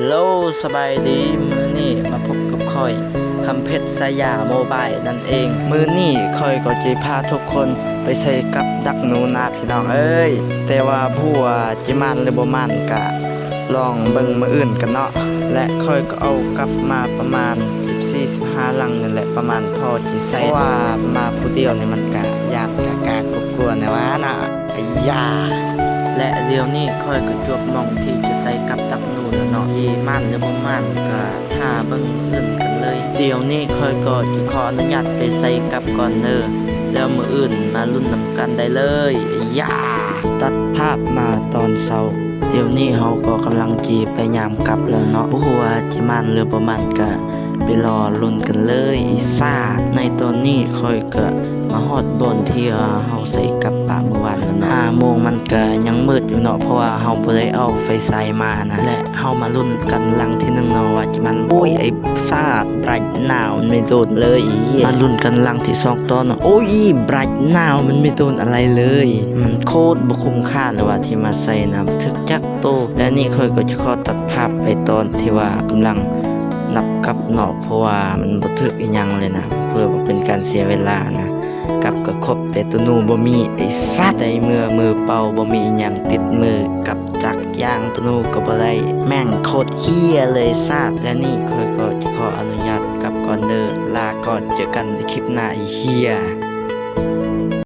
ໂລ ສະບາຍດີ ມື້ນີ້ມາພົບກັບຂ້ອຍ ຄຳເພັດສາຍາໂມບາຍນັ້ນເອງ. ມື້ນີ້ຂ້ອຍກໍຈະພາທຸກຄົນໄປໃສ່ກັບດັກໜູນາພີ່ນ້ອງເອີຍ, ແຕ່ວ່າບໍ່ຮູ້ວ່າຈະໝານຫຼືບໍ່ໝານ ກະລອງເບິ່ງມື້ອື່ນກັນເນາະ. ແລະຂ້ອຍກໍເອົາກັບມາປະມານສິບສີ່ ສິບຫ້າຫຼັງນີ້ແຫຼະ, ປະມານພໍຊິໃສ່ ເພາະວ່າມາຜູ້ດຽວນີ້ມັນກະຢ້ານກະກາກົວໆແນ່ວ່ານະ. ອາຢາ ແລະດຽວນີ້ຂ້ອຍກໍຈວບໝ່ອງທີ່ຈະໃສ່ກັບດັກໜູແລ້ວເນາະ, ຊິໝານຫຼືບໍ່ໝານກໍຖ້າເບິ່ງມື້ອື່ນກັນເລີຍ. ດຽວນີ້ຂ້ອຍກໍຈະຂໍອະນຸຍາດໄປໃສ່ກັບກ່ອນເດີ, ແລ້ວມື້ອື່ນມາລຸ້ນນຳກັນໄດ້ເລີຍ. ອາຢາ ຕັດພາບມາຕອນເຊົ້າ, ດຽວນີ້ເຮົາກໍກຳລັງຊິໄປຍາມກັບແລ້ວເນາະ, ບໍ່ຮູ້ວ່າຊິໝານຫຼືບໍ່ໝານ ກະ ໄປລໍລຸ້ນກັນເລີຍຊາດ. ໃນຕອນນີ້ຂ້ອຍກະມາຮອດບ່ອນທີ່ເຮົາໃສ່ກັບປະມື້ວານແລ້ວເນາະ, ຫ້າໂມງມັນກະຍັງມືດຢູ່ເນາະ ເພາະວ່າເຮົາບໍ່ໄດ້ເອົາໄຟສາຍມານະ. ແລະເຮົາມາລຸ້ນກັນຫຼັງທີໜຶ່ງເນາະວ່າຈະມັນ. ໂອ້ຍ ໄອ້ຊາດ ບຣາຍນາວ ມັນໄມ່ໂດນເລີຍ. ມາລຸ້ນກັນຫຼັງທີສອງຕໍ່ເນາະ. ໂອ້ຍ ບຣາຍນາວ ມັນໄມ່ໂດນອະໄລເລີຍ, ມັນໂຄດບໍ່ຄຸ້ມຄ່າເລີຍວ່າທີ່ມາໃສ່ນະ, ບໍ່ຖືກຈັກ ໂຕ. ແລະນີ້ຂ້ອຍກໍຈະຂໍຕັດພາບໄປຕອນທີ່ວ່າກຳລັງນັບກັບເນາະ, ເພາະວ່າມັນບໍ່ຖືກອີ່ຫຍັງເລີຍນະ, ເພື່ອບໍ່ເປັນການເສຍເວລານະ. ກັບກໍຄົບແຕ່ໂຕໜູບໍ່ມີ. ໄອ້ສັດ ໄດ້ເມືອມືເປົ່າ ບໍ່ມີອີ່ຫຍັງຕິດມື, ກັບຈັກຢ່າງໂຕໜູກໍບໍ່ໄດ້. ແມ່ງໂຄດເຫ້ຍເລີຍຊາດ. ແລະນີ້ຂ້ອຍກໍຈະຂໍອະນຸຍາດກັບກ່ອນເດີ, ລາກ່ອນ ເຈີກັນໃນຄລິບໜ້າ ໄອ້ເຫ້ຍ.